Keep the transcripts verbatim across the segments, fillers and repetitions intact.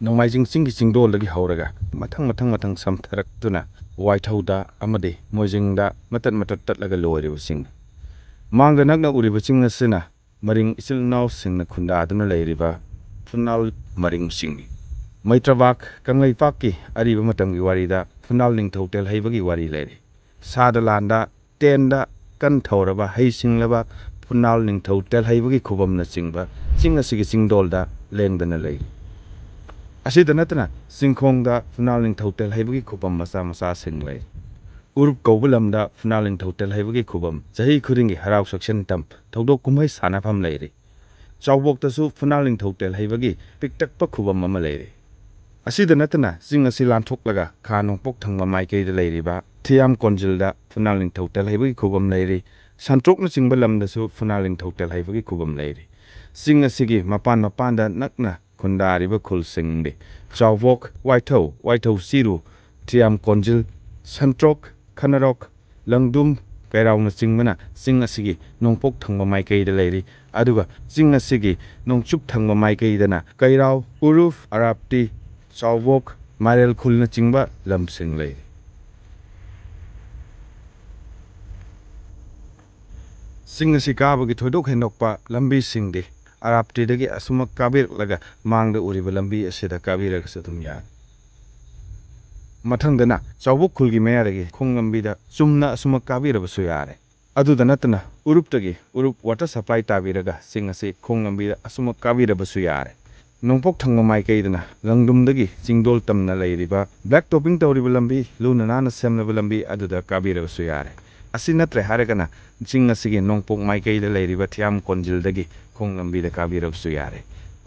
ꯅꯣꯡꯃꯥꯏꯖꯤꯡ ꯆꯤꯡꯒꯤ ꯆꯤꯡꯗꯣꯜꯗꯒꯤ ꯍꯧꯔꯒ ꯃꯊꯪ ꯃꯊꯪ ꯃꯊꯪ ꯁꯝꯊꯔꯛꯇꯨꯅ ꯋꯥꯏꯊꯧꯗ ꯑꯃꯗꯤ ꯃꯣꯏꯖꯤꯡꯗ ꯃꯇꯠ ꯃꯇꯠ ꯇꯠꯂꯒ ꯂꯣꯏꯔꯤꯕ ꯆꯤꯡꯅꯤ꯫ ꯃꯥꯡꯗ ꯅꯛꯅ ꯎꯔꯤꯕ ꯆꯤꯡ ꯑꯁꯤꯅ ꯃꯔꯤꯡ ꯏꯆꯤꯜ ꯏꯅꯥꯎꯁꯤꯡꯅ ꯈꯨꯟꯗꯥꯗꯨꯅ ꯂꯩꯔꯤꯕ ꯐꯨꯅꯥꯜ ꯃꯔꯤꯡ ꯆꯤꯡꯅꯤ꯫ ꯃꯩꯇ꯭ꯔꯕꯥꯛ ꯀꯪꯂꯩꯄꯥꯛꯀꯤ ꯑꯔꯤꯕ ꯃꯇꯝꯒꯤ ꯋꯥꯔꯤꯗ ꯐꯨꯅꯥꯜ ꯅꯤꯡꯊꯧ ꯇꯦꯜꯍꯩꯕꯒꯤ ꯋꯥꯔꯤ ꯂꯩꯔꯤ꯫ ꯁꯥꯗ ꯂꯥꯟꯗ ꯇꯦꯟꯗ ꯀꯟ ꯊꯧꯔꯕ ꯍꯩꯁꯤꯡꯂꯕ ꯐꯨꯅꯥꯜ ꯅꯤꯡꯊꯧ ꯇꯦꯜꯍꯩꯕꯒꯤ ꯈꯨꯕꯝꯅꯆꯤꯡꯕ ꯆꯤꯡ ꯑꯁꯤꯒꯤ ꯆꯤꯡꯗꯣꯜꯗ ꯂꯦꯡꯗꯅ ꯂꯩꯔꯤ꯫ ꯑꯁꯤꯗ ꯅꯠꯇꯅ ꯆꯤꯡꯈꯣꯡꯗ ꯐꯨꯅꯥꯜ ꯅꯤꯡꯊꯧ ꯇꯦꯜꯍꯩꯕꯒꯤ ꯈꯨꯕꯝ ꯃꯆꯥ ꯃꯆꯥꯁꯤꯡ ꯂꯩ꯫ ꯎꯔꯨꯞ ꯀꯧꯕ ꯂꯝꯗ ꯐꯨꯅꯥꯜ ꯅꯤꯡꯊꯧ ꯇꯦꯜꯍꯩꯕꯒꯤ ꯈꯨꯕꯝ ꯆꯍꯤ ꯈꯨꯗꯤꯡꯒꯤ ꯍꯔꯥꯎ ꯁꯛꯁꯟ ꯇꯝ ꯊꯧꯗꯣꯛ ꯀꯨꯝꯍꯩ ꯁꯥꯟꯅꯐꯝ ꯂꯩꯔꯤ꯫ ꯆꯥꯎꯕꯣꯛꯇꯁꯨ ꯐꯨꯅꯥꯜ ꯅꯤꯡꯊꯧ ꯇꯦꯜꯍꯩꯕꯒꯤ ꯄꯤꯛꯇꯛꯄ ꯈꯨꯕꯝ ꯑꯃ ꯂꯩꯔꯤ꯫ ꯑꯁꯤꯗ ꯅꯠꯇꯅ ꯆꯤꯡ ꯑꯁꯤ ꯂꯥꯟꯊꯣꯛꯂꯒ ꯈꯥ ꯅꯣꯡꯄꯣꯛ ꯊꯪꯕ ꯃꯥꯏꯀꯩꯗ ꯂꯩꯔꯤꯕ ꯊꯤꯌꯥꯝ ꯀꯣꯟꯖꯤꯜꯗ ꯐꯨꯅꯥꯜ ꯅꯤꯡꯊꯧ ꯇꯦꯜꯍꯩꯕꯒꯤ ꯈꯨꯕꯝ ꯂꯩꯔꯤ꯫ ꯁꯟꯇ꯭ꯔꯣꯛꯅꯆꯤꯡꯕ ꯂꯝꯗꯁꯨ ꯐꯨꯅꯥꯜ ꯅꯤꯡꯊꯧ ꯇꯦꯜꯍꯩꯕꯒꯤ ꯈꯨꯕꯝ ꯂꯩꯔꯤ꯫ ꯆꯤꯡ ꯑꯁꯤꯒꯤ ꯃꯄꯥꯟ ꯃꯄꯥꯟꯗ ꯅꯛꯅ ꯈꯨꯟꯗꯥꯔꯤꯕ ꯈꯨꯜꯁꯤꯡꯗꯤ ꯆꯥꯎꯕꯣꯛ, ꯋꯥꯏꯊꯧ, ꯋꯥꯏꯊꯧ ꯆꯤꯔꯨ, ꯊꯤꯌꯥꯝ ꯀꯣꯟꯖꯤꯜ, ꯁꯟꯇ꯭ꯔꯣꯛ, ꯈꯅꯔꯣꯛ, ꯂꯪꯗꯨꯝ, ꯀꯩꯔꯥꯎꯅꯆꯤꯡꯕꯅ ꯆꯤꯡ ꯑꯁꯤꯒꯤ ꯅꯣꯡꯄꯣꯛ ꯊꯪꯕ ꯃꯥꯏꯀꯩꯗ ꯂꯩꯔꯤ꯫ ꯑꯗꯨꯒ ꯆꯤꯡ ꯑꯁꯤꯒꯤ ꯅꯣꯡꯆꯨꯞ ꯊꯪꯕ ꯃꯥꯏꯀꯩꯗꯅ ꯀꯩꯔꯥꯎ, ꯎꯔꯨꯞ, ꯑꯔꯥꯞꯇꯤ, ꯆꯥꯎꯕꯣꯛ, ꯃꯥꯏꯔꯦꯜ ꯈꯨꯜꯅꯆꯤꯡꯕ ꯂꯝꯁꯤꯡ ꯂꯩꯔꯤ꯫ ꯆꯤꯡ ꯑꯁꯤ ꯀꯥꯕꯒꯤ ꯊꯣꯏꯗꯣꯛ ꯍꯦꯟꯗꯣꯛꯄ ꯂꯝꯕꯤꯁꯤꯡꯗꯤ ꯑꯔꯥꯞꯇꯤꯗꯒꯤ ꯑꯁꯨꯃꯛ ꯀꯥꯕꯤꯔꯛꯂꯒ ꯃꯥꯡꯗ ꯎꯔꯤꯕ ꯂꯝꯕꯤ ꯑꯁꯤꯗ ꯀꯥꯕꯤꯔꯒꯁꯨ ꯑꯗꯨꯝ ꯌꯥꯔꯦ꯫ ꯃꯊꯪꯗꯅ ꯆꯥꯎꯕꯣꯛ ꯈꯨꯜꯒꯤ ꯃꯌꯥꯗꯒꯤ ꯈꯣꯡ ꯂꯝꯕꯤꯗ ꯆꯨꯝꯅ ꯑꯁꯨꯃꯛ ꯀꯥꯕꯤꯔꯕꯁꯨ ꯌꯥꯔꯦ꯫ ꯑꯗꯨꯗ ꯅꯠꯇꯅ ꯎꯔꯨꯞꯇꯒꯤ ꯎꯔꯨꯞ water supply ꯇꯥꯕꯤꯔꯒ ꯆꯤꯡ ꯑꯁꯤ ꯈꯣꯡ ꯂꯝꯕꯤꯗ ꯑꯁꯨꯃꯛ ꯀꯥꯕꯤꯔꯕꯁꯨ ꯌꯥꯔꯦ꯫ ꯅꯣꯡꯄꯣꯛ ꯊꯪꯕ ꯃꯥꯏꯀꯩꯗꯅ ꯂꯪꯗꯨꯝꯗꯒꯤ ꯆꯤꯡꯗꯣꯜ ꯇꯝꯅ ꯂꯩꯔꯤꯕ black topping ꯇꯧꯔꯤꯕ ꯂꯝꯕꯤ, ꯂꯨꯅ ꯅꯥꯟꯅ ꯁꯦꯝꯂꯕ ꯂꯝꯕꯤ ꯑꯗꯨꯗ ꯀꯥꯕꯤꯔꯕꯁꯨ ꯌꯥꯔꯦ꯫ ꯑꯁꯤ ꯅꯠꯇ꯭ꯔꯦ ꯍꯥꯏꯔꯒꯅ ꯆꯤꯡ ꯑꯁꯤꯒꯤ ꯅꯣꯡꯄꯣꯛ ꯃꯥꯏꯀꯩꯗ ꯂꯩꯔꯤꯕ ꯊꯤꯌꯥꯝ ꯀꯣꯟꯖꯤꯜꯗꯒꯤ ꯈꯣꯡ ꯂꯝꯕꯤꯗ ꯀꯥꯕꯤꯔꯕꯁꯨ ꯌꯥꯔꯦ꯫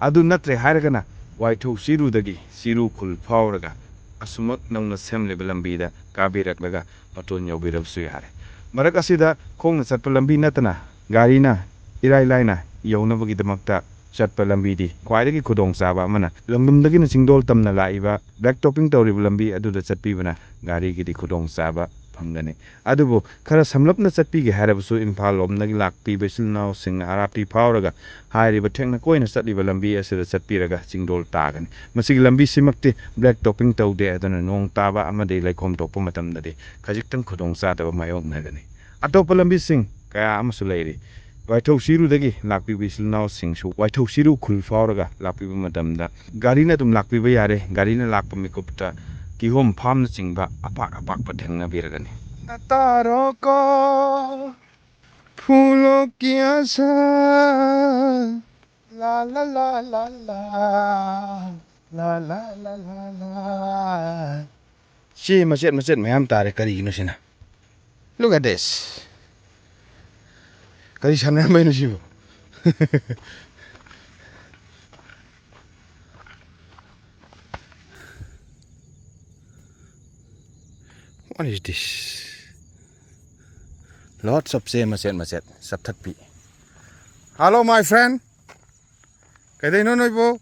ꯑꯗꯨ ꯅꯠꯇ꯭ꯔꯦ ꯍꯥꯏꯔꯒꯅ ꯋꯥꯏꯊꯧ ꯆꯤꯔꯨꯗꯒꯤ ꯆꯤꯔꯨ ꯈꯨꯜ ꯐꯥꯎꯔꯒ ꯑꯁꯨꯃꯛ ꯅꯧꯅ ꯁꯦꯝꯂꯤꯕ ꯂꯝꯕꯤꯗ ꯀꯥꯕꯤꯔꯛꯂꯒ ꯃꯇꯣꯟ ꯌꯧꯕꯤꯔꯕꯁꯨ ꯌꯥꯔꯦ꯫ ꯃꯔꯛ ꯑꯁꯤꯗ ꯈꯣꯡꯅ ꯆꯠꯄ ꯂꯝꯕꯤ ꯅꯠꯇꯅ ꯒꯥꯔꯤꯅ ꯏꯔꯥꯏ ꯂꯥꯏꯅ ꯌꯧꯅꯕꯒꯤꯗꯃꯛꯇ ꯆꯠꯄ ꯂꯝꯕꯤꯗꯤ ꯈ꯭ꯋꯥꯏꯗꯒꯤ ꯈꯨꯗꯣꯡꯆꯥꯕ ꯑꯃꯅ ꯂꯪꯗꯨꯝꯗꯒꯤꯅ ꯆꯤꯡꯗꯣꯜ ꯇꯝꯅ ꯂꯥꯛꯏꯕ black topping ꯇꯧꯔꯤꯕ ꯂꯝꯕꯤ ꯑꯗꯨꯗ ꯆꯠꯄꯤꯕꯅ ꯒꯥꯔꯤꯒꯤꯗꯤ ꯈꯨꯗꯣꯡꯆꯥꯕ ꯐꯪꯒꯅꯤ꯫ ꯑꯗꯨꯕꯨ ꯈꯔ ꯁꯝꯂꯞꯅ ꯆꯠꯄꯤꯒꯦ ꯍꯥꯏꯔꯕꯁꯨ ꯏꯝꯐꯥꯜ ꯂꯣꯝꯗꯒꯤ ꯂꯥꯛꯄꯤꯕ ꯏꯆꯤꯜ ꯏꯅꯥꯎꯁꯤꯡꯅ ꯑꯥꯔ ꯑꯥꯔ ꯇꯤ ꯐꯥꯎꯔꯒ ꯍꯥꯏꯔꯤꯕ ꯊꯦꯛꯅ ꯀꯣꯏꯅ ꯆꯠꯂꯤꯕ ꯂꯝꯕꯤ ꯑꯁꯤꯗ ꯆꯠꯄꯤꯔꯒ ꯆꯤꯡꯗꯣꯜ ꯇꯥꯒꯅꯤ꯫ ꯃꯁꯤꯒꯤ ꯂꯝꯕꯤꯁꯤꯃꯛꯇꯤ ꯕ꯭ꯂꯦꯛ ꯇꯣꯞꯄꯤꯡ ꯇꯧꯗꯦ, ꯑꯗꯨꯅ ꯅꯣꯡ ꯇꯥꯕ ꯑꯃꯗꯤ ꯂꯩꯈꯣꯝ ꯊꯣꯛꯄ ꯃꯇꯝꯗꯗꯤ ꯈꯖꯤꯛꯇꯪ ꯈꯨꯗꯣꯡꯆꯥꯗꯕ ꯃꯥꯌꯣꯛꯅꯒꯅꯤ꯫ ꯑꯇꯣꯞꯄ ꯂꯝꯕꯤꯁꯤꯡ ꯀꯌꯥ ꯑꯃꯁꯨ ꯂꯩꯔꯤ꯫ ꯋꯥꯏꯊꯧ ꯆꯤꯔꯨꯗꯒꯤ ꯂꯥꯛꯄꯤꯕ ꯏꯆꯤꯜ ꯏꯅꯥꯎꯁꯤꯡꯁꯨ ꯋꯥꯏꯊꯧ ꯆꯤꯔꯨ ꯈꯨꯜ ꯐꯥꯎꯔꯒ ꯂꯥꯛꯄꯤꯕ ꯃꯇꯝꯗ ꯒꯥꯔꯤꯅ ꯑꯗꯨꯝ ꯂꯥꯛꯄꯤꯕ ꯌꯥꯔꯦ꯫ ꯒꯥꯔꯤꯅ ꯂꯥꯛꯄ ꯃꯤꯀꯨꯞꯇ ꯀꯤꯍꯣꯝ ꯐꯥꯝꯅꯆꯤꯡꯕ ꯑꯄꯥꯛ ꯑꯄꯥꯛꯄ ꯊꯦꯡꯅꯕꯤꯔꯒꯅꯤ꯫ ꯅꯇꯥꯔꯣꯀꯣ ꯐꯨꯂꯣ ꯀꯤꯌꯥꯁꯥ ꯂꯥ ꯂꯥ ꯂꯥ ꯂꯥ ꯂꯥ ꯂꯥ ꯂꯥ ꯂꯥ ꯂꯥ ꯂꯥ꯫ ꯁꯤ ꯃꯆꯦꯠ ꯃꯆꯦꯠ ꯃꯌꯥꯝ ꯇꯥꯔꯦ꯫ ꯀꯔꯤꯒꯤꯅꯣ ꯁꯤꯅ? Look at this. ꯀꯔꯤ ꯁꯥꯟꯅꯔꯝꯕꯩꯅꯣ ꯁꯤꯕꯨ? What is this? Lots of ꯆꯦ ꯃꯆꯦꯠ ꯃꯆꯦꯠ ꯆꯞꯊꯠꯄꯤ꯫ Hello, my friend. ꯀꯩꯗꯩꯅꯣ ꯅꯣꯏꯕꯨ?